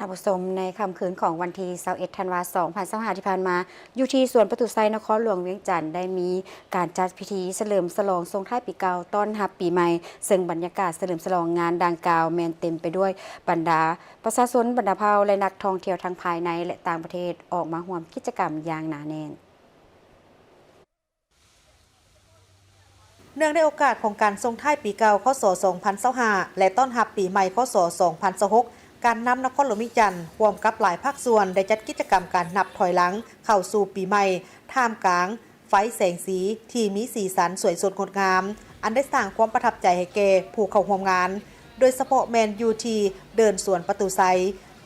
ທ່ານຜູ້ຊົມ, ໃນຄ່ຳຄືນຂອງວັນທີຊາວເອັດ ທັນວາ ສອງພັນຊາວຫ້າ ທີ່ຜ່ານມາ, ຢູ່ທີ່ສວນປະຕູໄຊ ນະຄອນຫຼວງວຽງຈັນ ໄດ້ມີການຈັດພິທີສະເຫຼີມສະຫຼອງສົ່ງທ້າຍປີເກົ່າ ຕ້ອນຮັບປີໃໝ່, ເຊິ່ງບັນຍາກາດສະເຫຼີມສະຫຼອງງານດັ່ງກ່າວ ແມ່ນເຕັມໄປດ້ວຍບັນດາປະຊາຊົນບັນດາເຜົ່າ ແລະ ນັກທ່ອງທ່ຽວທັງພາຍໃນ ແລະ ຕ່າງປະເທດ ອອກມາຮ່ວມກິດຈະກຳຢ່າງໜາແໜ້ນ. ເນື່ອງໃນໂອກາດຂອງການສົ່ງທ້າຍປີເກົ່າ ຄ.ສ. ສອງພັນຊາວຫ້າ ແລະ ຕ້ອນຮັບປີໃໝ່ ຄ.ສ. ສອງພັນຊາວຫົກ, ການນຳນະຄອນຫຼວງວຽງຈັນ ຮ່ວມກັບຫຼາຍພາກສ່ວນ ໄດ້ຈັດກິດຈະກຳການນັບຖອຍຫຼັງເຂົ້າສູ່ປີໃໝ່ ທ່າມກາງໄຟແສງສີທີ່ມີສີສັນສວຍສົດງົດງາມ, ອັນໄດ້ສ້າງຄວາມປະທັບໃຈໃຫ້ແກ່ຜູ້ເຂົ້າຮ່ວມງານ, ໂດຍສະເພາະແມ່ນຢູ່ທີ່ເດີ່ນສວນປະຕູໄຊ,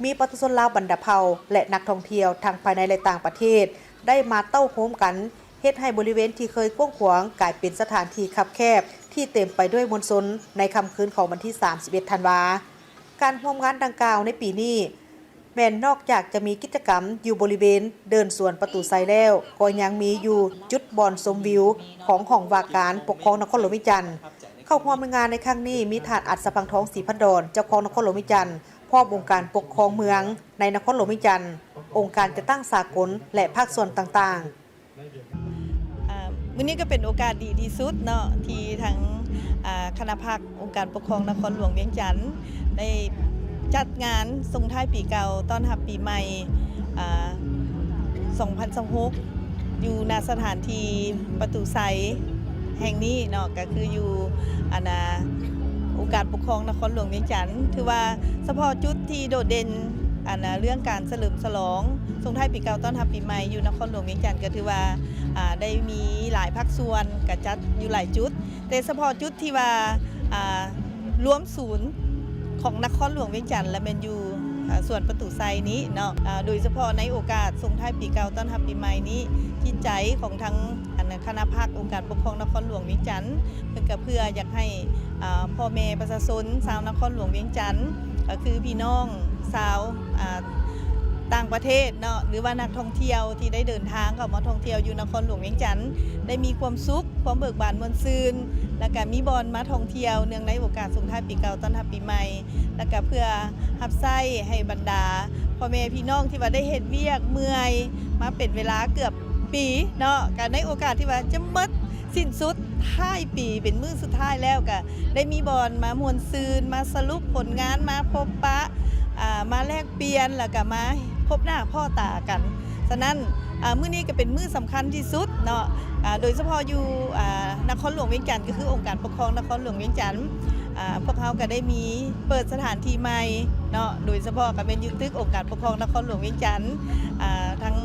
ມີປະຊາຊົນລາວບັນດາເຜົ່າ ແລະ ນັກທ່ອງທ່ຽວທັງພາຍໃນ ແລະ ຕ່າງປະເທດ ໄດ້ມາເຕົ້າໂຮມກັນ ເຮັດໃຫ້ບໍລິເວນທີ່ເຄີຍກວ້າງຂວາງກາຍເປັນສະຖານທີ່ຄັບແຄບທີ່ເຕັມໄປດ້ວຍມວນຊົນໃນຄ່ຳຄືນຂອງວັນທີສາມສິບເອັດ ທັນວາ. ການຮ່ວມງານດັ່ງກ່າວໃນປີນີ້ ແມ່ນນອກຈາກຈະມີກິດຈະກຳຢູ່ບໍລິເວນເດີ່ນສວນປະຕູໄຊແລ້ວ, ກໍຍັງມີຢູ່ຈຸດບ່ອນຊົມວິວຂອງຫ້ອງວ່າການປົກຄອງນະຄອນຫຼວງວຽງຈັນ. ເຂົ້າຮ່ວມໃນງານໃນຄັ້ງນີ້ມີທ່ານ ອັດສະພັງທອງ ສີພັນດອນ ເຈົ້າຄອງນະຄອນຫຼວງວຽງຈັນ, ພ້ອມອົງການປົກຄອງເມືອງໃນນະຄອນຫຼວງວຽງຈັນ, ອົງການຈັດຕັ້ງສາກົນ ແລະ ພາກສ່ວນຕ່າງໆ. ອາ ມື້ນີ້ກໍເປັນໂອກາດດີທີ່ສຸດເນາະ ທີ່ທາງ ອາ ຄະນະພັກອົງການປົກຄອງນະຄອນຫຼວງວຽງຈັນ ໄດ້ຈັດງານສົ່ງທ້າຍປີເກົ່າ ຕ້ອນຮັບປີໃໝ່ ອາ ສອງພັນຊາວຫົກ ຢູ່ ນະ ສະຖານທີ່ປະຕູໄຊແຫ່ງນີ້ເນາະ, ກໍຄືຢູ່ ອັນ ອາ ອົງການປົກຄອງນະຄອນຫຼວງວຽງຈັນ. ຖືວ່າສະເພາະຈຸດທີ່ໂດດເດັ່ນ ອັນ ອາ ເລື່ອງການສະເຫຼີມສະຫຼອງສົ່ງທ້າຍປີເກົ່າຕ້ອນຮັບປີໃໝ່ຢູ່ນະຄອນຫຼວງວຽງຈັນ ກໍຖືວ່າ ອາ ໄດ້ມີຫຼາຍພາກສ່ວນກະຈັດຢູ່ຫຼາຍຈຸດ, ແຕ່ສະເພາະຈຸດທີ່ວ່າ ອາ ລວມສູນຂອງນະຄອນຫຼວງວຽງຈັນ ລະແມ່ນຢູ່ ອາ ສວນປະຕູໄຊນີ້ເນາະ. ອາ ໂດຍສະເພາະໃນໂອກາດສົ່ງທ້າຍປີເກົ່າຕ້ອນຮັບປີໃໝ່ນີ້, ຈິດໃຈຂອງທາງ ອັນ ຄະນະພັກອົງການປົກຄອງນະຄອນຫຼວງວຽງຈັນ ເພິ່ນກະເພື່ອຢາກໃຫ້ ອາ ພໍ່ແມ່ປະຊາຊົນຊາວນະຄອນຫຼວງວຽງຈັນ ກໍຄືພີ່ນ້ອງຊາວ ອາ ຕ່າງປະເທດເນາະ ຫຼືວ່ານັກທ່ອງທ່ຽວທີ່ໄດ້ເດີນທາງເຂົ້າມາທ່ອງທ່ຽວຢູ່ນະຄອນຫຼວງວຽງຈັນ ໄດ້ມີຄວາມສຸກ, ຄວາມເບີກບານມ່ວນຊື່ນ ແລ້ວກະມີບ່ອນມາທ່ອງທ່ຽວເນື່ອງໃນໂອກາດສົ່ງທ້າຍປີເກົ່າຕ້ອນຮັບປີໃໝ່ ແລ້ວກະເພື່ອຮັບໃຊ້ໃຫ້ບັນດາພໍ່ແມ່ພີ່ນ້ອງທີ່ວ່າໄດ້ເຮັດວຽກເມື່ອຍມາເປັນເວລາເກືອບປີເນາະ, ກະໃນໂອກາດທີ່ວ່າຈະໝົດ ສິ້ນສຸດທ້າຍປີ ເປັນມື້ສຸດທ້າຍແລ້ວ ກະໄດ້ມີບ່ອນມາມ່ວນຊື່ນ, ມາສະຫຼຸບຜົນງານ, ມາພົບປະ, ອາ, ມາແລກປ່ຽນ ແລ້ວກະມາພົບໜ້າພໍ້ຕາກັນ. ສະນັ້ນ, ອາ, ມື້ນີ້ກະເປັນມື້ສຳຄັນທີ່ສຸດເນາະ, ອາ, ໂດຍສະເພາະຢູ່, ອາ, ນະຄອນຫຼວງວຽງຈັນ ກະຄືອົງການປົກຄອງນະຄອນຫຼວງວຽງຈັນ. ອາ ພວກເຮົາກະໄດ້ມີເປີດສະຖານທີ່ໃໝ່ເນາະ, ໂດຍສະເພາະກະແມ່ນຢູ່ຕຶກອົງການປົກຄອງນະຄອນຫຼວງວຽງຈັນ. ອາ ທາງ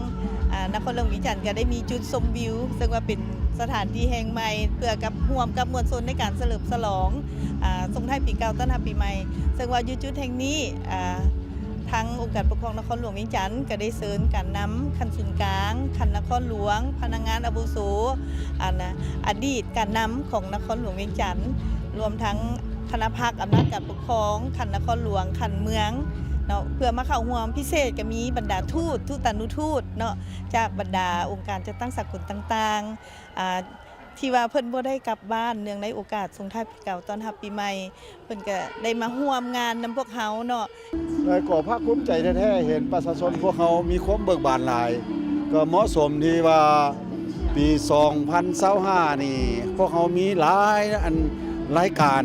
ອາ ນະຄອນຫຼວງວຽງຈັນກະໄດ້ມີຈຸດຊົມວິວ ເຊິ່ງວ່າເປັນສະຖານທີ່ແຫ່ງໃໝ່ ເພື່ອກັບ ຮ່ວມກັບມວນຊົນໃນການສະເຫຼີມສະຫຼອງ ອາ ສົ່ງທ້າຍປີເກົ່າຕ້ອນຮັບປີໃໝ່, ເຊິ່ງວ່າຢູ່ຈຸດແຫ່ງນີ້ ອາ ທາງອົງການປົກຄອງນະຄອນຫຼວງວຽງຈັນ ກະໄດ້ເຊີນການນຳຂັ້ນສູນກາງ, ຂັ້ນນະຄອນຫຼວງ, ພະນັກງານອາວຸໂສ, ອັນ ອະດີດການນຳຂອງນະຄອນຫຼວງວຽງຈັນ, ລວມທັງຄະນະພັກອຳນາດການປົກຄອງຂັ້ນນະຄອນຫຼວງ, ຂັ້ນເມືອງເນາະ, ເພື່ອມາເຂົ້າຮ່ວມ. ພິເສດກະມີບັນດາທູດ, ທູຕານຸທູດເນາະ, ຈາກບັນດາອົງການຈັດຕັ້ງສາກົນຕ່າງໆ ອາ ທີ່ວ່າເພິ່ນບໍ່ໄດ້ກັບບ້ານ ເນື່ອງໃນໂອກາດສົ່ງທ້າຍປີເກົ່າຕ້ອນຮັບປີໃໝ່, ເພິ່ນກະໄດ້ມາຮ່ວມງານນຳພວກເຮົາເນາະ. ແລະກໍພາກພູມໃຈແທ້ໆ ເຫັນປະຊາຊົນພວກເຮົາມີຄວາມເບີກບານຫຼາຍ, ກໍເໝາະສົມທີ່ວ່າປີສອງພັນຊາວຫ້ານີ້ ພວກເຮົາມີຫຼາຍອັນ ລາຍການ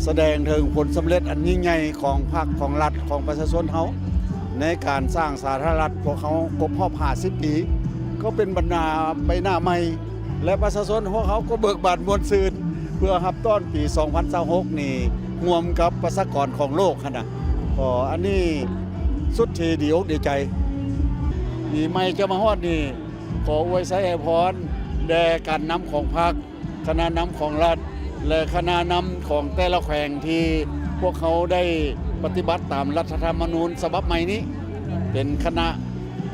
ສະແດງເຖິງຜົນສຳເລັດອັນຍິ່ງໃຫຍ່ຂອງພັກ, ຂອງລັດ, ຂອງປະຊາຊົນເຮົາ ໃນການສ້າງສາທາລະນະລັດ. ພວກເຮົາຄົບຮອບຫ້າສິບປີ ກໍເປັນບັນດາໃບໜ້າໃໝ່ ແລະ ປະຊາຊົນພວກເຮົາກໍເບີກບານມ່ວນຊື່ນ ເພື່ອຮັບຕ້ອນປີສອງພັນຊາວຫົກນີ້ ຮ່ວມກັບປະຊາກອນຂອງໂລກຫັ້ນນະ. ກໍອັນນີ້ສຸດທີ່ດີອົກດີໃຈ. ປີໃໝ່ຈະມາຮອດນີ້ ຂໍອວຍໄຊໃຫ້ພອນແດ່ການນຳຂອງພັກ, ຄະນະນຳຂອງລັດ ແລະ ຄະນະນຳຂອງແຕ່ລະແຂວງ ທີ່ພວກເຮົາໄດ້ປະຕິບັດຕາມລັດຖະທຳມະນູນສະບັບໃໝ່ນີ້ ເປັນຄະນະ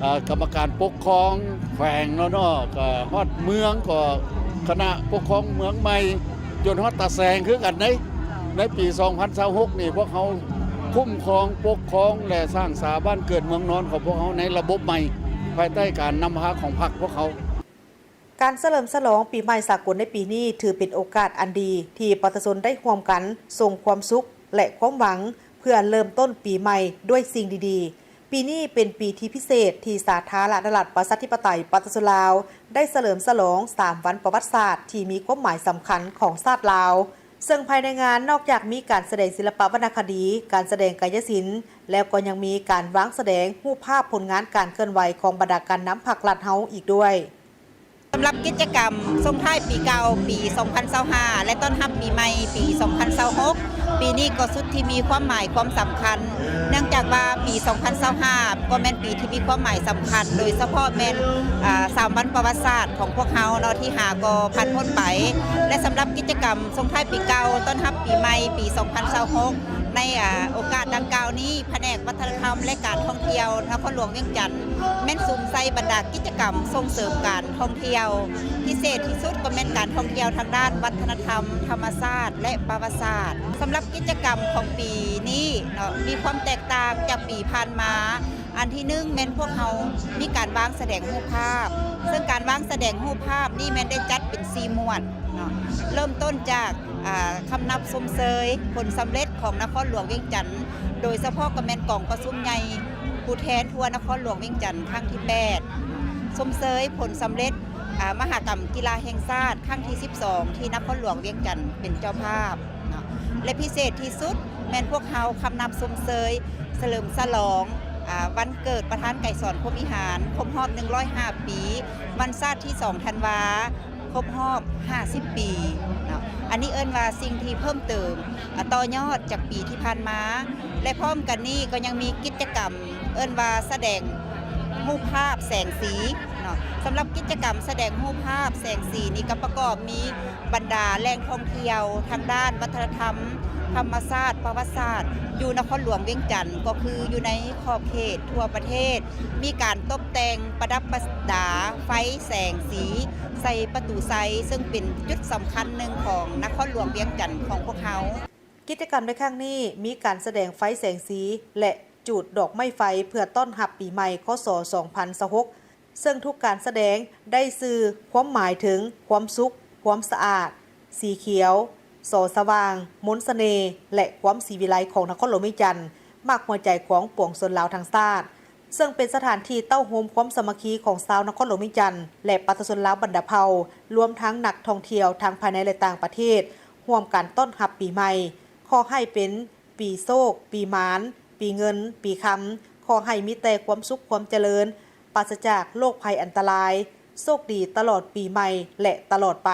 ເອີ ກຳມະການປົກຄອງແຂວງເນາະ, ເນາະ ກໍຮອດເມືອງ ກໍຄະນະປົກຄອງເມືອງໃໝ່ ຈົນຮອດຕາແສງຄືກັນເດ້. ໃນປີສອງພັນຊາວຫົກນີ້ ພວກເຮົາຄຸ້ມຄອງ, ປົກຄອງ ແລະ ສ້າງສາບ້ານເກີດເມືອງນອນຂອງພວກເຮົາໃນລະບົບໃໝ່ ພາຍໃຕ້ການນຳພາຂອງພັກພວກເຮົາ. ການສະເຫຼີມສະຫຼອງປີໃໝ່ສາກົນໃນປີນີ້ ຖືເປັນໂອກາດອັນດີທີ່ປະຊາຊົນໄດ້ຮ່ວມກັນສົ່ງຄວາມສຸກ ແລະ ຄວາມຫວັງ ເພື່ອເລີ່ມຕົ້ນປີໃໝ່ດ້ວຍສິ່ງດີໆ. ປີນີ້ເປັນປີທີ່ພິເສດທີ່ສາທາລະນະລັດ ປະຊາທິປະໄຕ ປະຊາຊົນລາວ ໄດ້ສະເຫຼີມສະຫຼອງສາມວັນປະຫວັດສາດທີ່ມີຄວາມໝາຍສຳຄັນຂອງຊາດລາວ, ເຊິ່ງພາຍໃນງານນອກຈາກມີການສະແດງສິລະປະວັນນະຄະດີ, ການສະແດງກາຍະສິນ ແລ້ວກໍຍັງມີການວາງສະແດງຮູບພາບຜົນງານການເຄື່ອນໄຫວຂອງບັນດາການນຳພັກລັດເຮົາອີກດ້ວຍ. ສຳລັບກິດຈະກຳສົ່ງທ້າຍປີເກົ່າປີສອງພັນຊາວຫ້າ ແລະ ຕ້ອນຮັບປີໃໝ່ປີສອງພັນຊາວຫົກ ປີນີ້ກໍສຸດທີ່ມີຄວາມໝາຍຄວາມສຳຄັນ ເນື່ອງຈາກວ່າປີສອງພັນຊາວຫ້າ ກໍແມ່ນປີທີ່ມີຄວາມໝາຍສຳຄັນ ໂດຍສະເພາະແມ່ນ ອາ ສາມວັນປະຫວັດສາດຂອງພວກເຮົາເນາະ ທີ່ຫາກໍຜ່ານພົ້ນໄປ ແລະ ສຳລັບກິດຈະກຳສົ່ງທ້າຍປີເກົ່າຕ້ອນຮັບປີໃໝ່ປີສອງພັນຊາວຫົກ ໃນ ອາ ໂອກາດດັ່ງກ່າວນີ້ ພະແນກວັດທະນະທຳ ແລະ ການທ່ອງທ່ຽວນະຄອນຫຼວງວຽງຈັນ ແມ່ນສຸມໃສ່ບັນດາກິດຈະກຳສົ່ງເສີມການທ່ອງທ່ຽວ ພິເສດທີ່ສຸດກໍແມ່ນການທ່ອງທ່ຽວທາງດ້ານວັດທະນະທຳ, ທຳມະຊາດ ແລະ ປະຫວັດສາດ. ສຳລັບກິດຈະກຳຂອງປີນີ້ເນາະ ມີຄວາມແຕກຕ່າງຈາກປີຜ່ານມາ. ອັນທີໜຶ່ງ ແມ່ນພວກເຮົາມີການວາງສະແດງຮູບພາບ, ເຊິ່ງການວາງສະແດງຮູບພາບນີ້ແມ່ນໄດ້ຈັດເປັນສີ່ໝວດເນາະ, ເລີ່ມຕົ້ນຈາກ ອາ ຄຳນັບຊົມເຊີຍຜົນສຳເລັດຂອງນະຄອນຫຼວງວຽງຈັນ, ໂດຍສະເພາະກໍແມ່ນກອງປະຊຸມໃຫຍ່ຜູ້ແທນທົ່ວນະຄອນຫຼວງວຽງຈັນຄັ້ງທີແປດ, ຊົມເຊີຍຜົນສຳເລັດ ອາ ມະຫະກຳກິລາແຫ່ງຊາດຄັ້ງທີສິບສອງ ທີ່ນະຄອນຫຼວງວຽງຈັນເປັນເຈົ້າພາບເນາະ ແລະ ພິເສດທີ່ສຸດແມ່ນພວກເຮົາຄຳນັບຊົມເຊີຍສະເຫຼີມສະຫຼອງ ອາ ວັນເກີດປະທານໄກສອນ ພົມວິຫານ ຄົບຮອບໜຶ່ງຮ້ອຍຫ້າປີ, ວັນຊາດທີສອງທັນວາ ຄົບຮອບຫ້າສິບປີເນາະ. ອັນນີ້ເອີ້ນວ່າສິ່ງທີ່ເພີ່ມເຕີມ ອາ ຕໍ່ຍອດຈາກປີທີ່ຜ່ານມາ ແລະ ພ້ອມກັນນີ້ກໍຍັງມີກິດຈະກຳເອີ້ນວ່າສະແດງຮູບພາບແສງສີເນາະ. ສຳລັບກິດຈະກຳສະແດງຮູບພາບແສງສີນີ້ກໍປະກອບມີບັນດາແຫຼ່ງທ່ອງທ່ຽວທາງດ້ານວັດທະນະທຳ, ທຳມະຊາດ, ປະຫວັດສາດ ຢູ່ນະຄອນຫຼວງວຽງຈັນ ກໍຄືຢູ່ໃນຂອບເຂດທົ່ວປະເທດ ມີການຕົບແຕ່ງປະດັບປະດາໄຟແສງສີໃສ່ປະຕູໄຊ, ເຊິ່ງເປັນຈຸດສຳຄັນໜຶ່ງຂອງນະຄອນຫຼວງວຽງຈັນຂອງພວກເຮົາ. ກິດຈະກຳໃນຄັ້ງນີ້ມີການສະແດງໄຟແສງສີ ແລະ ຈູດດອກໄມ້ໄຟເພື່ອຕ້ອນຮັບປີໃໝ່ ຄ.ສ. ສອງພັນຊາວຫົກ ເຊິ່ງທຸກການສະແດງໄດ້ສື່ຄວາມໝາຍເຖິງຄວາມສຸກ, ຄວາມສະອາດ, ສີຂຽວ, ສໍສະຫວ່າງ, ມົນສະເໜ່ ແລະ ຄວາມສີວິໄລຂອງນະຄອນຫຼວງວຽງຈັນ, ໝາກຫົວໃຈຂອງປວງຊົນລາວທັງຊາດ, ເຊິ່ງເປັນສະຖານທີ່ເຕົ້າໂຮມຄວາມສາມັກຄີຂອງຊາວນະຄອນຫຼວງວຽງຈັນ ແລະ ປະຊາຊົນລາວບັນດາເຜົ່າ, ລວມທັງນັກທ່ອງທ່ຽວທັງພາຍໃນ ແລະ ຕ່າງປະເທດ ຮ່ວມກັນຕ້ອນຮັບປີໃໝ່. ຂໍໃຫ້ເປັນປີໂຊກ, ປີໝານ, ປີເງິນ, ປີຄຳ, ຂໍໃຫ້ມີແຕ່ຄວາມສຸກ, ຄວາມຈະເລີນ, ປາສະຈາກໂລກໄພອັນຕະລາຍ, ໂຊກດີຕະຫຼອດປີໃໝ່ ແລະ ຕະຫຼອດໄປ.